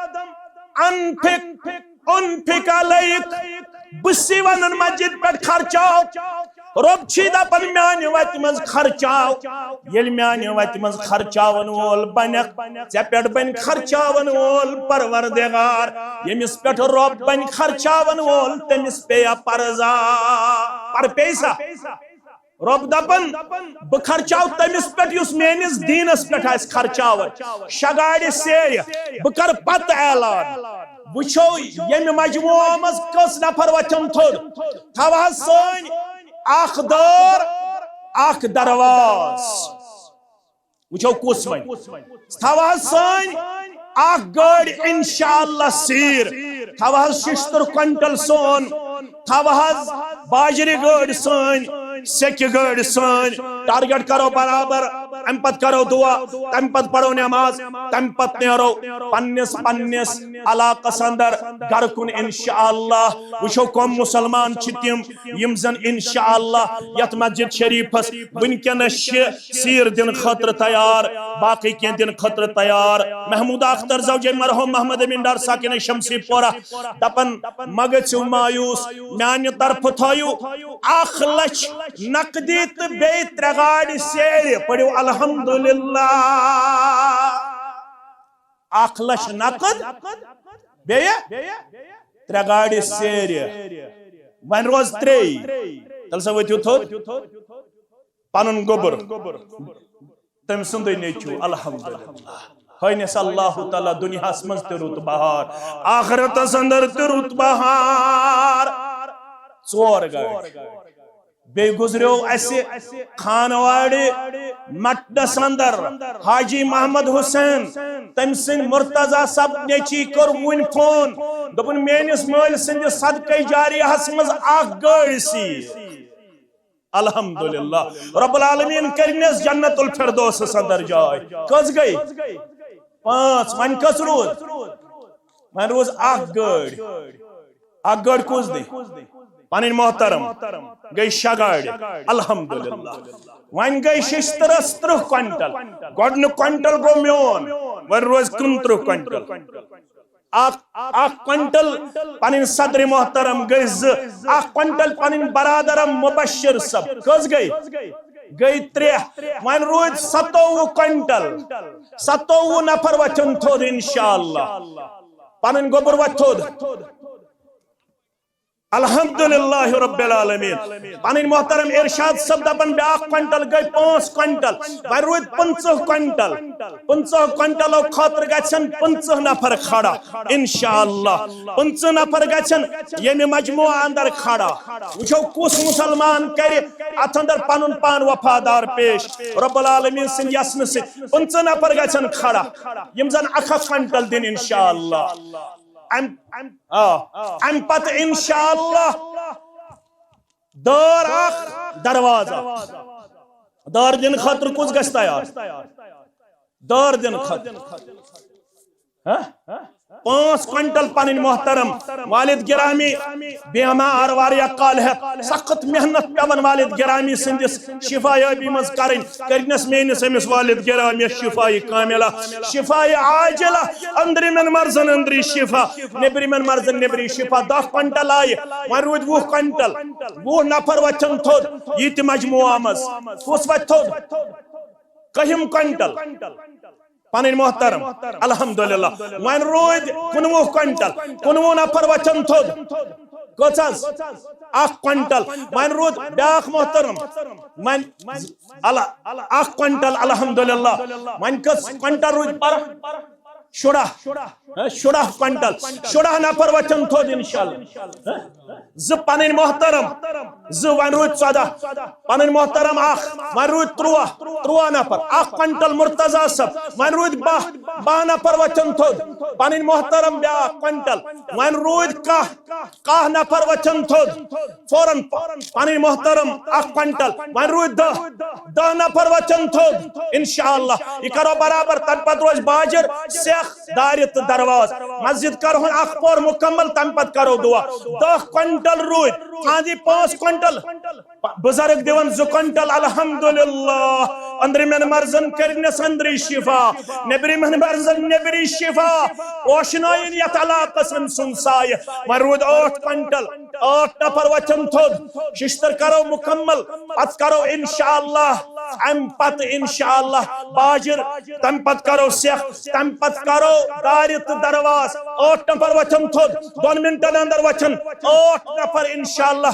انفق، انفق علیک۔ بہٕ چھُسے ونان مسجد پٮ۪ٹھ خرچاو۔ رۄب چھُے دپان، میانہِ وتہِ منٛز خرچاو۔ ییٚلہِ میانہِ وتہِ منٛز خرچاون وول بنکھ، ژےٚ پٮ۪ٹھ بنہِ خرچاون وول پروردگار۔ ییٚمِس پٮ۪ٹھ رۄب بنہِ خرچاون وول، تٔمِس پیٚیا پرزا؟ پر پیٚیہِ سا؟ رۄب دپان، بہٕ خرچاو تٔمِس پٮ۪ٹھ یُس میٲنِس دیٖنس پٮ۪ٹھ آسہِ خرچاوان۔ شےٚ گاڑِ سیرِ، بہٕ کرٕ پتہٕ اعلان۔ وٕچھو ییٚمہِ مجموعہ منٛز کٔژ نفر وۄتھن تھوٚد۔ تھاو حظ سٲنۍ اکھ دٲر، اکھ درواز۔ وٕچھو کُس وۄنۍ۔ تھاو حظ سٲنۍ اکھ گٲڑۍ انشاءاللہ سیٖر، تھاو حظ ششتٕر کوینٹل سون، تھاو حظ باجرِ گٲڑۍ سٲنۍ، سیٚکہِ گٲڑۍ سٲنۍ، ٹارگیٹ کرو برابر، امہِ پتہٕ کرو دعا، تمہِ پتہٕ پرو نماز، تمہِ پتہٕ نیرو پننِس پننِس علاقس اندر گرٕ کُن انشاءاللہ۔ وٕچھو کم مسلمان چھِ تِم یِم زن انشاءاللہ یتھ مسجد شریفس وٕنکیٚنس چھِ سیٖر دِنہٕ خٲطرٕ تیار، باقٕے کینٛہہ دِنہٕ خٲطرٕ تیار۔ محمود اختر زوجے مرحوم محمد امین ڈار ساکن شمسی پورہ دپان، مہ گٔژھِو مایوس، میانہِ طرفہٕ تھٲیِو اکھ لچھ نقدی تہٕ بیٚیہِ ترٛےٚ گاڑِ سیرِ۔ پٔرِو الحمدللہ۔ اکھ لچھ نقد، بیٚیہِ ترٛےٚ گاڑِ سیرِ۔ وۄنۍ روز ترٛے۔ تیٚلہِ سا ؤتھِو تھوٚد۔ پنُن گوٚبُر، تٔمۍ سُنٛدُے نیٚچوٗ، الحمدللہ۔ ہٲینس اللہ تعالیٰ دُنیاہس منٛز تہِ رُت بہار، آخرتس اندر تہِ رُت بہار۔ ژور گاڑِ۔ بیٚیہِ گُزریو اسہِ خانواڑِ مٹنس اندر حاجی محمد حسین، تٔمۍ سٕنٛدۍ مرتضی صٲب نیٚچی کوٚر وُنۍ فون، دوٚپُن، میٲنِس مٲلۍ سٕنٛدِ صدقے جاریہس منٛز اکھ گٲڑۍ سیٖر۔ الحمدللہ۔ رب العالمین کرنس جنت الفردوسس اندر جاے۔ کٔژ گٔے؟ پانٛژھ۔ وۄنۍ کٔژ روٗز؟ وۄنۍ روٗز اکھ گٲڑۍ۔ اکھ گٲڑۍ کُس دی؟ پنٕنۍ محترم۔ گٔے شےٚ گاڑِ۔ الحمدللہ۔ وۄنۍ گٔے ششترس ترٕٛہ کوینٹل۔ گۄڈٕنیُک کوینٹل گوٚو میون۔ وۄنۍ روزِ کُنترٕٛہ کوینٹل۔ اکھ، اکھ کوینٹل پنٕنۍ صدر محترم گٔے زٕ، اکھ کوینٹل پنٕنۍ برادرم مبشر صٲب۔ کٔژ گٔے؟ گٔے ترٛےٚ۔ وۄنۍ روٗدۍ ستووُہ کوینٹل۔ ستووُہ نفر وۄتھن تھوٚد انشاءاللہ۔ پنٕنۍ گوٚبُر وۄتھِ تھوٚد۔ الحمدللہ رب العالمین۔ پنٕنۍ محترم ارشاد صٲب دپان بیاکھ کوینٹل گٔے پانٛژھ کوینٹل، وۄنۍ روٗدۍ پٕنٛژٕہ کوینٹل۔ پٕنٛژٕہ کوینٹلو خٲطرٕ گژھن پٕنٛژٕہ نفر کھڑا انشاءاللہ۔ پٕنٛژٕہ نفر گژھن ییٚمہِ مجموعہ اندر کھڑا۔ وٕچھو کُس مسلمان کرِ اتھ اندر پنُن پان وفادار پیش رب العالمین سٕنٛدِ یژھنہٕ سۭتۍ۔ پٕنٛژٕہ نفر گژھن کھڑا یِم زن اکھ اکھ کوینٹل دِن انشاءاللہ۔ ام آ، امہِ پتہٕ انشاءاللہ دٲر اکھ دروازٕ۔ دٲر دِنہٕ خٲطرٕ کُس گژھِ تیار؟ دٲر دِنہٕ خٲطرٕ۔ ہہ؟ پانٛژھ کوینٹل پنٕنۍ محترم والد گرامی بیمار واریاہ کالہٕ ہٮ۪تھ سخت محنت پٮ۪وان والد گرامی سٕنٛدِس شفا یابی منٛز کرٕنۍ۔ کٔرنس میٲنِس أمِس والد گرامیس شفایہِ کاملہ، شفایہِ عاجلہ، أنٛدرِمٮ۪ن مرضن أنٛدری شفا، نیٚبرِمٮ۪ن مرضن نیٚبری شفا۔ دَہ کوینٹل آیہِ، وۄنۍ روٗدۍ وُہ کوینٹل۔ وُہ نفر وۄتھن تھوٚد یہِ تہِ مجموعہ منٛز۔ کُس وۄتھِ تھوٚد؟ کٔہِم کوینٹل؟ پنٕنۍ محترم، الحمدللہ۔ وۄنۍ روٗدۍ کُنوُہ کوینٹل، کُنوُہ نفر وۄتھن تھوٚد۔ کٔژ حظ؟ اکھ کوینٹل۔ وۄنۍ روٗد بیاکھ محترم، وۄنۍ ال-، اکھ کوینٹل، الحمدللہ۔ وۄنۍ کٔژ کوینٹل روٗدۍ پرٕ؟ شُراہ۔ ہہ، شُراہ کوینٹل۔ شُراہ نفر وۄتھن تھوٚد انشاءاللہ۔ ہہ؟ زٕ پنٕنۍ محترم، زٕ، وۄنۍ روٗدۍ ژۄداہ۔ پنٕنۍ محترم اکھ، وۄنۍ روٗدۍ تُرٛواہ، تُرٛواہ نفر۔ اکھ کوینٹل مرتضی صٲب، وۄنۍ روٗدۍ باہ، باہ نفر وۄتھن تھوٚد۔ پنٕنۍ محترم بیاکھ کوینٹل، وۄنۍ روٗدۍ کاہ، کاہ نفر وۄتھن تھوٚد۔ فوراً پ-، پنٕنۍ محترم اکھ کوینٹل، وۄنۍ روٗدۍ دَہ، دَہ نفر وۄتھن تھوٚد۔ انشاءاللہ یہِ کرو برابر، تمہِ پتہٕ روزِ باجر، سیٚکھ، دارِ تہٕ دروازٕ۔ مسجد کرہون اکھ پور مکمل، تمہِ پتہٕ کرو دعا۔ دَہ کوینٹل روٗدۍ، خاندی پانٛژھ کوینٹل۔ پ-، بزرگ دِوان زٕ کوینٹل، الحمدللہ۔ أنٛدرِمٮ۪ن مرضن کٔرنس أنٛدری شفا، نیٚبرِمٮ۪ن مرضن نیٚبری شفا۔ روشنٲیِن یتھ علاقس أمۍ سُنٛد سایہِ۔ وۄنۍ روٗدۍ ٲٹھ کوینٹل، ٲٹھ نفر وۄتھن تھوٚد۔ ششتر کرو مکمل، پتہٕ کرو انشاءاللہ، امہِ پتہٕ انشاءاللہ باجر، تمہِ پتہٕ کرو سیٚکھ، تمہِ پتہٕ کرو دارِ تہٕ درواز۔ ٲٹھ نفر وۄتھن تھوٚد، دۄن منٹن اندر وۄتھن ٲٹھ نفر انشاءاللہ۔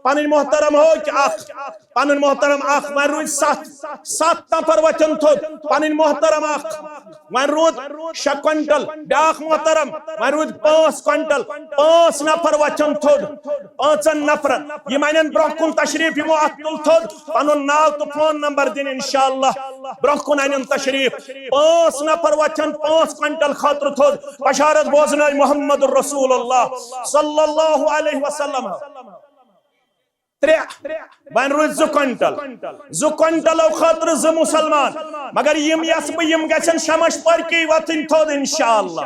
پنٕنۍ محترم ہو کہِ اکھ، پنٕنۍ محترم اکھ، وۄنۍ روٗدۍ ستھ، ستھ نفر وۄتھن تھوٚد، پنٕنۍ محترم اکھ۔ وۄنۍ روٗد شےٚ کوینٹل، بیٛاکھ محترم، وۄنۍ روٗدۍ پانٛژھ کوینٹل۔ پانٛژھ نفر وۄتھن تھوٚد، پانٛژن نفرن۔ یِم انن برٛونٛہہ کُن تشریف، یِمو اتھ تُل تھوٚد، پنُن ناو تہٕ فون نمبر دِن انشاءاللہ۔ برٛونٛہہ کُن انن تشریف۔ پانٛژھ نفر وۄتھن پانٛژھ کوینٹل خٲطرٕ تھوٚد۔ بشارت بوزنٲے محمد رسول اللہ صلی اللہ علیہ وسلم۔ ترٛےٚ، وۄنۍ روٗدۍ زٕ کوینٹل۔ زٕ کوینٹلو خٲطرٕ زٕ مسلمان۔ مگر یِم یژھٕ بہٕ، یِم گژھن شمش پارکے وۄتھٕنۍ تھوٚد انشاءاللہ۔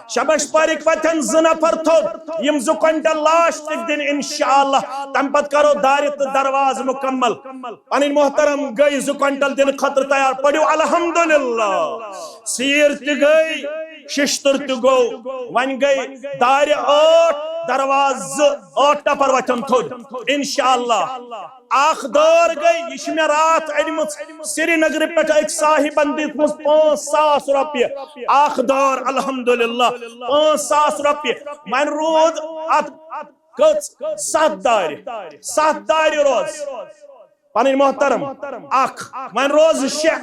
شمش پارک وۄتھن زٕ نفر تھوٚد، یِم زٕ کوینٹل لاسٹٕکۍ دِن انشاءاللہ۔ تمہِ پتہٕ کرو دارِ تہٕ دروازٕ مکمل۔ پنٕنۍ محترم گٔے زٕ کوینٹل دِنہٕ خٲطرٕ تیار، پٔرِو الحمدللہ۔ سیٖر تہِ گٔے، ششتٕر تہِ گوٚو، وۄنۍ گٔے دارِ ٲٹھ، دروازٕ زٕ، ٲٹھ نفر وۄتھن تھوٚد انشاءاللہ۔ اکھ دٲر گٔے، یہِ چھِ مےٚ راتھ أنمٕژ سرینگرٕ پٮ۪ٹھ أکۍ صاحبن دِژمٕژ پانٛژھ ساس رۄپیہِ۔ اکھ دٲر الحمدللہ پانٛژھ ساس رۄپیہِ۔ وۄنۍ روٗد اتھ کٔژ؟ ستھ دارِ، ستھ دارِ روز۔ پنٕنۍ محترم اکھ، وۄنۍ روز شےٚ،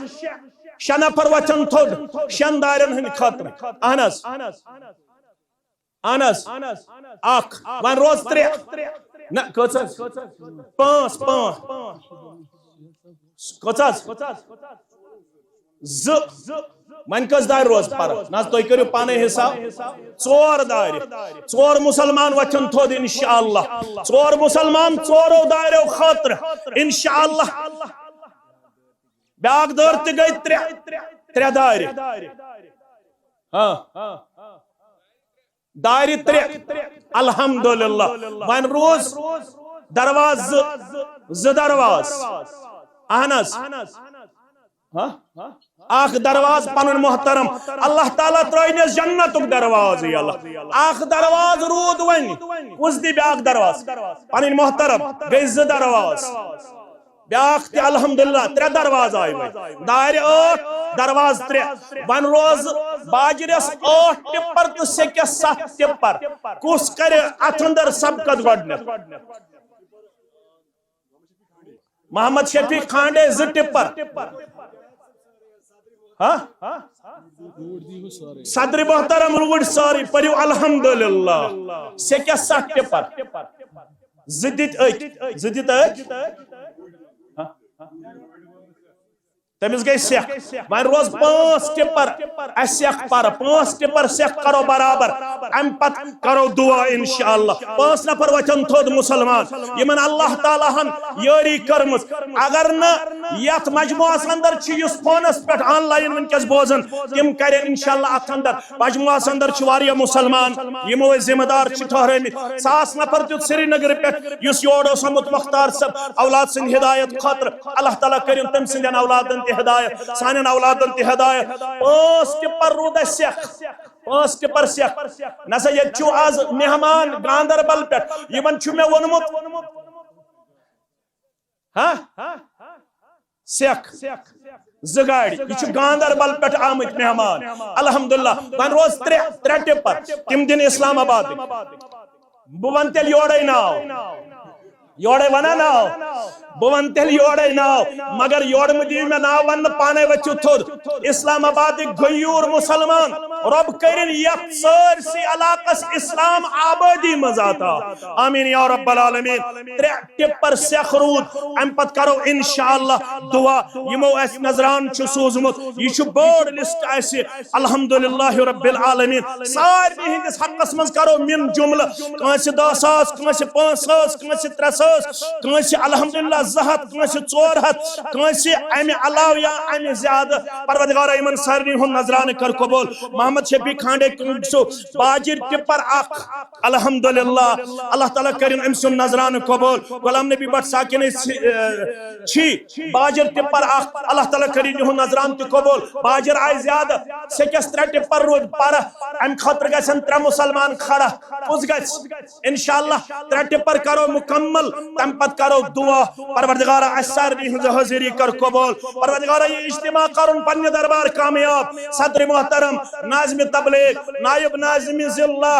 شےٚ نفر وۄتھن تھوٚد شٮ۪ن دارٮ۪ن ہٕنٛدِ خٲطرٕ۔ اہن حظ، اہن حظ، اکھ، وۄنۍ روز ترٛےٚ۔ نہ، کٔژ حظ؟ پانٛژھ، پانٛژھ۔ کٔژ حظ؟ زٕ۔ وۄنۍ کٔژ دارِ روز پرٕ؟ نہ حظ، تُہۍ کٔرِو پانے حساب۔ ژور دارِ۔ ژور مسلمان وۄتھن تھوٚد انشاءاللہ۔ ژور مسلمان ژورو داریو خٲطرٕ انشاءاللہ۔ بیاکھ دٲر تہِ گٔے ترٛےٚ، ترٛےٚ دارِ۔ ہاں۔ دارِ ترٛےٚ۔ الحمدللہ۔ وۄنۍ روٗز دروازٕ زٕ، زٕ دروازٕ۔ اہن حظ۔ ہاں؟ اکھ دروازٕ پنُن محترم، اللہ تعالیٰ ترٲینس جنتُک دروازٕ یلہٕ۔ اکھ دروازٕ روٗد وۄنۍ۔ کُس دِ بیاکھ دروازٕ؟ پنٕنۍ محترم گٔے زٕ دروازٕ۔ بیاکھ تہِ الحمدللہ، ترٛےٚ دروازٕ آیہِ وۄنۍ۔ دارِ ٲٹھ، دروازٕ ترٛےٚ۔ وۄنۍ روز باجرس ٲٹھ ٹِپر تہٕ سیٚکٮ۪س ستھ ٹِپر۔ کُس کرِ اتھ اندر سبقت گۄڈٕنٮ۪تھ؟ محمد شفیع کھانڈے زٕ ٹِپر۔ ہاں؟ صدر محترم روٗدۍ سٲری، پٔرِو الحمدللہ۔ سیٚکٮ۪س ستھ ٹِپر۔ زٕ دِتۍ أکۍ، زٕ دِتۍ أکۍ۔ تٔمِس گٔے سیٚکھ۔ وۄنۍ روز پانٛژھ ٹِپر، اَسہِ سیٚکھ پرٕ، پانٛژھ ٹِپر سیٚکھ کرو برابر۔ اَمہِ پتہٕ کرو دعا انشاءاللہ۔ پانٛژھ نفر وۄتھن تھوٚد مسلمان، یِمن اللہ تعالیٰ ہن یٲری کٔرمٕژ۔ اگر نہٕ یتھ مجموعس اندر چھِ، یُس فونس پٮ۪ٹھ آن لائن وٕنکیٚس بوزن، تِم کرن انشاءاللہ اتھ اندر۔ مجموعس اندر چھِ واریاہ مسلمان، یِمو أسۍ ذمہ دار چھِ ٹھہرٲمٕتۍ۔ ساس نفر دیُت سرینگرٕ پٮ۪ٹھ، یُس یور اوس آمُت مختار صٲب اولاد سٕنٛدِ ہدایت خٲطرٕ۔ اللہ تعالیٰ کٔرِن تٔمۍ سٕنٛدٮ۪ن اولادن تہِ ہدایت، سانٮ۪ن اولادن تہِ ہدایت۔ پانٛژھ ٹِپر روٗد اَسہِ سیٚکھ، پانٛژھ ٹِپر سیٚکھ۔ نسا ییٚتہِ چھُ آز مہمان گاندربل پٮ۪ٹھ، یِمن چھُ مےٚ ووٚنمُت، ہاں؟ سیٚکھ زٕ گاڑِ۔ یہِ چھُ گاندربل پٮ۪ٹھ آمٕتۍ مہمان۔ الحمدللہ۔ وۄنۍ روز ترٛےٚ، ترٛےٚ ٹِپر۔ تِم دِن اسلام آبادٕکۍ۔ بہٕ وَنہٕ تیٚلہِ یورے ناو۔ یورے وَنا ناو؟ بہٕ وَنہٕ تیٚلہِ یورے ناو۔ مگر یورٕ مہٕ دِیِو مےٚ ناو وَننہٕ، پانے ؤتھِو تھوٚد۔ اسلام آبادٕکۍ غیوٗر مُسلمان، رۄب کٔرِن یَتھ سٲرسٕے علاقس اسلام آبٲدی منٛز عطا۔ آمین یا رب العالمین۔ ترٛےٚ ٹِپر سیٚکھ روٗد۔ اَمہِ پتہٕ کرو انشاءاللہ دعا۔ یِمو اَسہِ نذران چھُ سوٗزمُت، یہِ چھُ بوٚڑ لسٹ اَسہِ۔ الحمدللہ رب العالمین۔ سارنٕے ہٕنٛدِس حقس منٛز کرو من جملہٕ، کٲنٛسہِ دَہ ساس، کٲنٛسہِ پانٛژھ ساس، کٲنٛسہِ ترٛےٚ ساس، کٲنٛسہِ الحمدللہ زٕ ہتھ، کٲنٛسہِ ژور ہتھ، کٲنٛسہِ اَمہِ علاوٕ یا اَمہِ زیادٕ۔ پروردگارا، یِمن سارنٕے ہُنٛد نذرانہٕ کر قبول۔ محمد شفیع کھانڈے کٕم چھُ باجِر ٹِپر اکھ۔ الحمدللہ، اللہ تعالیٰ کٔرِن أمۍ سُنٛد نذرانہٕ قبول۔ غلام نبی بٹ ساکن ٲسۍ، اے، چھی باجر ٹِپر اکھ، اللہ تعالیٰ کٔرِن یِہُنٛد نذرانہٕ تہِ قبول۔ باجر آیہِ زیادٕ، سیٚکٮ۪س ترٛےٚ ٹِپر روٗدۍ پرٕ، اَمہِ خٲطرٕ گژھن ترٛےٚ مُسلمان کھڑا۔ کُس گژھِ؟ انشاءاللہ ترٛےٚ ٹِپر کرو مُکمل، تَمہِ پتہٕ کرو دعا۔ پروردگارا، اَسہِ سارنٕے ہٕنٛز حٲضری کر قبول۔ پروردگارا، یہِ اجتماع کرُن پننہِ دربار کامیاب۔ صدر محترم، ناظم تبلیغ، نائب ناظم ضلع،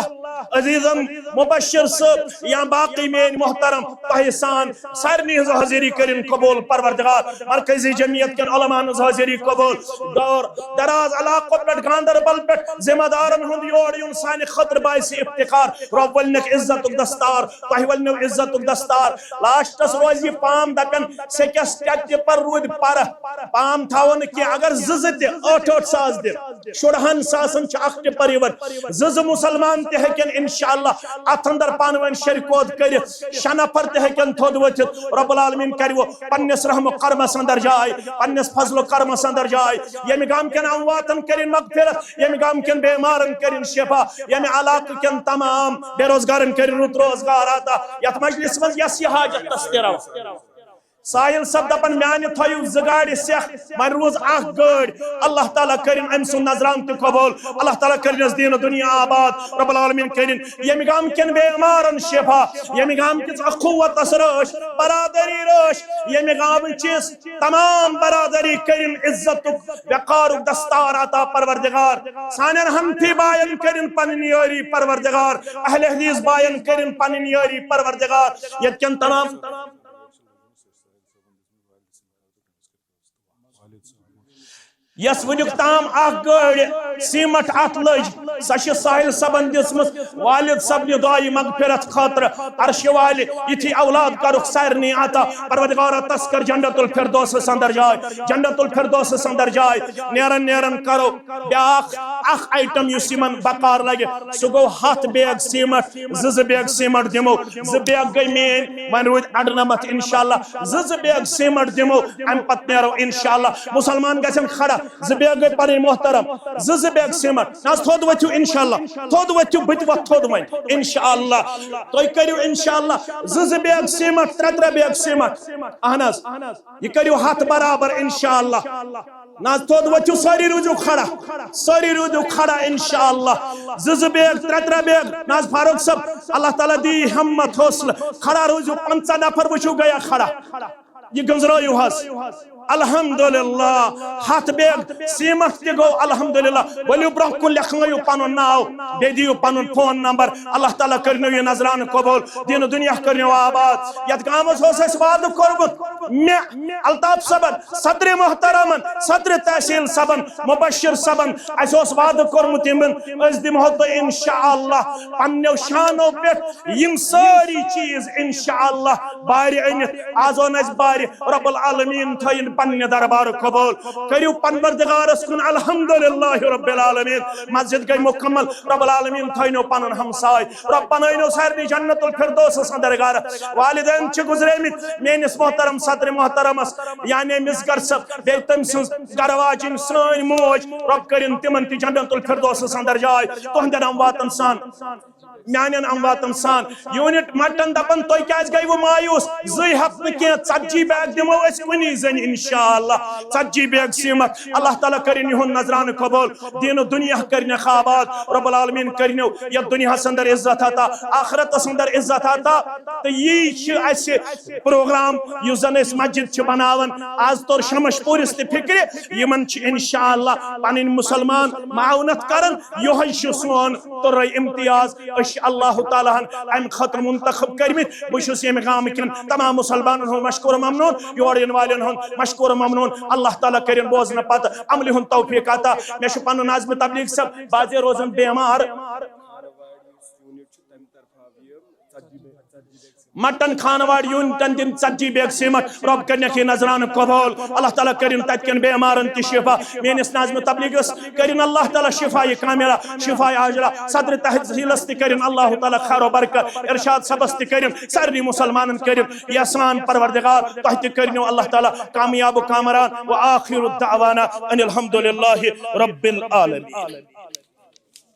عزیزم مبشر صٲب یا باقی میٲنۍ محترم، تۄہہِ سان سارنٕے ہٕنٛز حٲضری کٔرِن قبول پروردگار، مرکزی جمعیت کٮ۪ن علماہن ہٕنٛز حٲضری قبول۔ دور دراز علاقو پٮ۪ٹھ، گاندربل پٮ۪ٹھ ذمہ دارن ہُنٛد یور یُن سانہِ خٲطرٕ باعث افتخار۔ رۄب ؤلنکھ عزتُک دستار، تۄہہِ ؤلنو عزتُک دستار۔ لاسٹس روزِ یہِ پام دپن، سیٚکٮ۪س ٹٮ۪ٹہِ پر روٗدۍ پرٕ، پام تھاوو نہٕ کینٛہہ، اگر زٕ زٕ تہِ ٲٹھ ٲٹھ ساس دِن، شُرہن ساسن چھُ اکھ ٹِپر یِوان۔ زٕ زٕ مُسلمان تہِ ہیٚکن انشاءاللہ اتھ اندر پانہٕ ؤنۍ شرکوت کٔرِتھ، شےٚ نفر تہِ ہیٚکن تھوٚد ؤتھِتھ۔ رب العالمین کرِ وۄنۍ پننِس رحم و کرمس اندر جاے، پننِس فضل و کرمس اندر جاے۔ ییٚمہِ گامہٕ کٮ۪ن امواتن کٔرِن مغفرت، ییٚمہِ گامہٕ کٮ۪ن بیمارن کٔرِن شفا، ییٚمہِ علاقہٕ کٮ۪ن تمام بے روزگارن کٔرِن رُت روزگار عطا۔ یتھ مجلس منٛز یس یہِ حاجت تس تہِ روا۔ ساحل صٲب دپان، میانہِ تھٲیِو زٕ گاڑِ سیٚکھ، وۄنۍ روٗز اکھ گٲڑۍ۔ اللہ تعالیٰ کٔرِن أمۍ سُنٛد نذرانہٕ تہِ قبول۔ اللہ تعالیٰ کٔرِنس دیٖن و دُنیا آباد۔ رب العالمین کٔرِن ییٚمہِ گامہٕ کٮ۪ن بیمارن شفا، ییٚمہِ گامہٕ کِس اخوتس رٲچھ، برادری رٲچھ، ییٚمہِ گامہٕ کِس تمام برادری کٔرِن عزتُک وقارُک دستار عطا پروردگار۔ سانٮ۪ن حنفی باین کٔرِن پنٕنۍ یٲری پروردگار۔ اہل حدیث باین کٔرِن پنٕنۍ یٲری پروردگار۔ ییٚتہِ کٮ۪ن تمام یس وٕنیُک تام اکھ گٲڑۍ سیمٹ اتھ لٔج، سۄ چھِ ساحل صٲبن دِژمٕژ والد صٲبنہِ دعایہِ مغفرت خٲطرٕ۔ عرشہِ والہِ یِتھی اولاد کرُکھ سارنٕے عطا۔ پروردگارا، تس کر جنت الفردوسس اندر جاے، جنت الفردوسس اندر جاے۔ نیرن نیرن کرو بیاکھ اکھ آیٹم یُس یِمن بکار لگہِ، سُہ گوٚو ہتھ بیگ سیمٹ۔ زٕ زٕ بیگ سیمٹ دِمو، زٕ بیگ گٔے میٲنۍ، وۄنۍ روٗدۍ اڑنمتھ انشاءاللہ۔ زٕ زٕ بیگ سیمٹ دِمو، امہِ پتہٕ نیرو انشاءاللہ۔ مسلمان گژھن کھڑا، زٕ بیگ گٔے پنٕنۍ محترم، زٕ زٕ بیگ سیمٹ۔ نہ حظ، تھوٚد ؤتھِو انشاءاللہ، تھوٚد ؤتھِو، بہٕ تہِ وۄتھٕ تھوٚد وۄنۍ انشاءاللہ۔ تُہۍ کٔرِو انشاءاللہ زٕ زٕ بیگ سیمٹ، ترٛےٚ ترٛےٚ بیگ سیمٹ۔ اہن حظ، یہِ کٔرِو ہتھ برابر انشاءاللہ۔ نہ حظ، تھوٚد ؤتھِو، سٲری روٗزِو کھڑا، سٲری روٗزِو کھڑا انشاءاللہ۔ زٕ زٕ بیگ، ترٛےٚ ترٛےٚ بیگ۔ نہ حظ فاروق صٲب، اللہ تعالیٰ دی ہمت، حوصلہٕ۔ کھڑا روٗزِو، پنٛژاہ نفر وٕچھِو گٔیا کھڑا۔ یہِ گٔنزرٲیِو حظ۔ الحمدللہ، ہتھ بیگ سیمٹ تہِ گوٚو الحمدللہ۔ ؤلِو برٛونٛہہ کُن، لیکھنٲیِو پنُن ناو، بیٚیہِ دِیِو پنُن فون نمبر۔ اللہ تعالیٰ کٔرِنو یہِ نظرانہٕ قبول، دیٖنہٕ دُنیا کٔرِنو آباد۔ یتھ گامس اوس اَسہِ وعدٕ کوٚرمُت، مےٚ، الطاف صٲبن، صدر محترمن، صدر تحصیل صٲبن، مبشر صٲبن، اَسہِ اوس وعدٕ کوٚرمُت یِمن، أسۍ دِمہو تۄہہِ انشاءاللہ پننیو شانو پٮ۪ٹھ یِم سٲری چیٖز انشاءاللہ بارِ أنِتھ۔ آز اوٚن اَسہِ بارِ، رب العالمین تھٲیِن پننہِ دربار قبول۔ کٔرِو پروردگارس کُن الحمدللہ رب العالمین۔ مسجد گٔے مکمل، رب العالمین تھٲینو پنُن ہمساے، رب بنٲینو سارنٕے جنت الفردوسس اندر گرٕ۔ والدین چھِ گُزریمٕتۍ، میٲنِس محترم صدر محترمس یعنی مِسگر صٲب، بیٚیہِ تٔمۍ سٕنٛز گرٕ واجِنۍ سٲنۍ موج، رب کٔرِن تِمن تہِ جنت الفردوسس اندر جاے۔ تُہنٛدٮ۪ن امواتن سان، میانٮ۪ن امواتن سان۔ یوٗنٹ مٹن دپان، تُہۍ کیازِ گٔیوٕ مایوس؟ زٕے ہفتہٕ نہٕ کینٛہہ، ژتجی بیگ دِمو أسۍ کُنی زٔنۍ انشاءاللہ۔ ژتجی بیگ سیمٹ۔ اللہ تعالیٰ کٔرِن یِہُنٛد نظرانہٕ قبول، دیٖنہٕ دُنیا کٔرِنَکھ آباد۔ رب العالمین کٔرِنو یتھ دُنیاہس اندر عزت عطا، آخرتس اندر عزت عطا۔ تہٕ یی چھِ اَسہِ پروگرام یُس زن أسۍ مسجد چھِ بناوان۔ آز توٚر شمش پوٗرِس تہِ فکرِ، یِمن چھِ انشاءاللہ پنٕنۍ مسلمان معاونت کران۔ یِہوٚے چھُ سون تُرے امتیاز۔ أسۍ چھِ اللہ تعالیٰ ہن امہِ خٲطرٕ منتخب کٔرمٕتۍ۔ بہٕ چھُس ییٚمہِ گامہٕ کٮ۪ن تمام مسلمانن ہُنٛد مشکور ممنون، یور یِنہٕ والٮ۪ن ہُنٛد مشکور ممنون۔ اللہ تعالیٰ کٔرِن بوزنہٕ پتہٕ عملہِ ہُنٛد توفیق عطا۔ مےٚ چھُ پنُن ناظم تبلیغ صٲب بعضے روزان بیمار۔ مٹن خانواڑ یوٗنٹن دِن ژتجی بیگ سیمٹ، رب کٔرِنَکھ یہِ نظرانہٕ قبول۔ اللہ تعالیٰ کٔرِن تتہِ کٮ۪ن بیمارن تہِ شفا۔ میٲنِس ناظم تبلیغس کٔرِن اللہ تعالیٰ شفا کاملہ، شفا عاجلہ۔ صدر تحصیلس تہِ کٔرِن اللہ تعالیٰ خیر و برکت، ارشاد صٲبس تہِ کٔرِن، سارنٕے مسلمانن کٔرِن یژھان پروردگار، تۄہہِ تہِ کٔرِنو اللہ تعالیٰ کامیاب و کامران۔ و آخر دعوانا ان الحمد للہ رب العالمین۔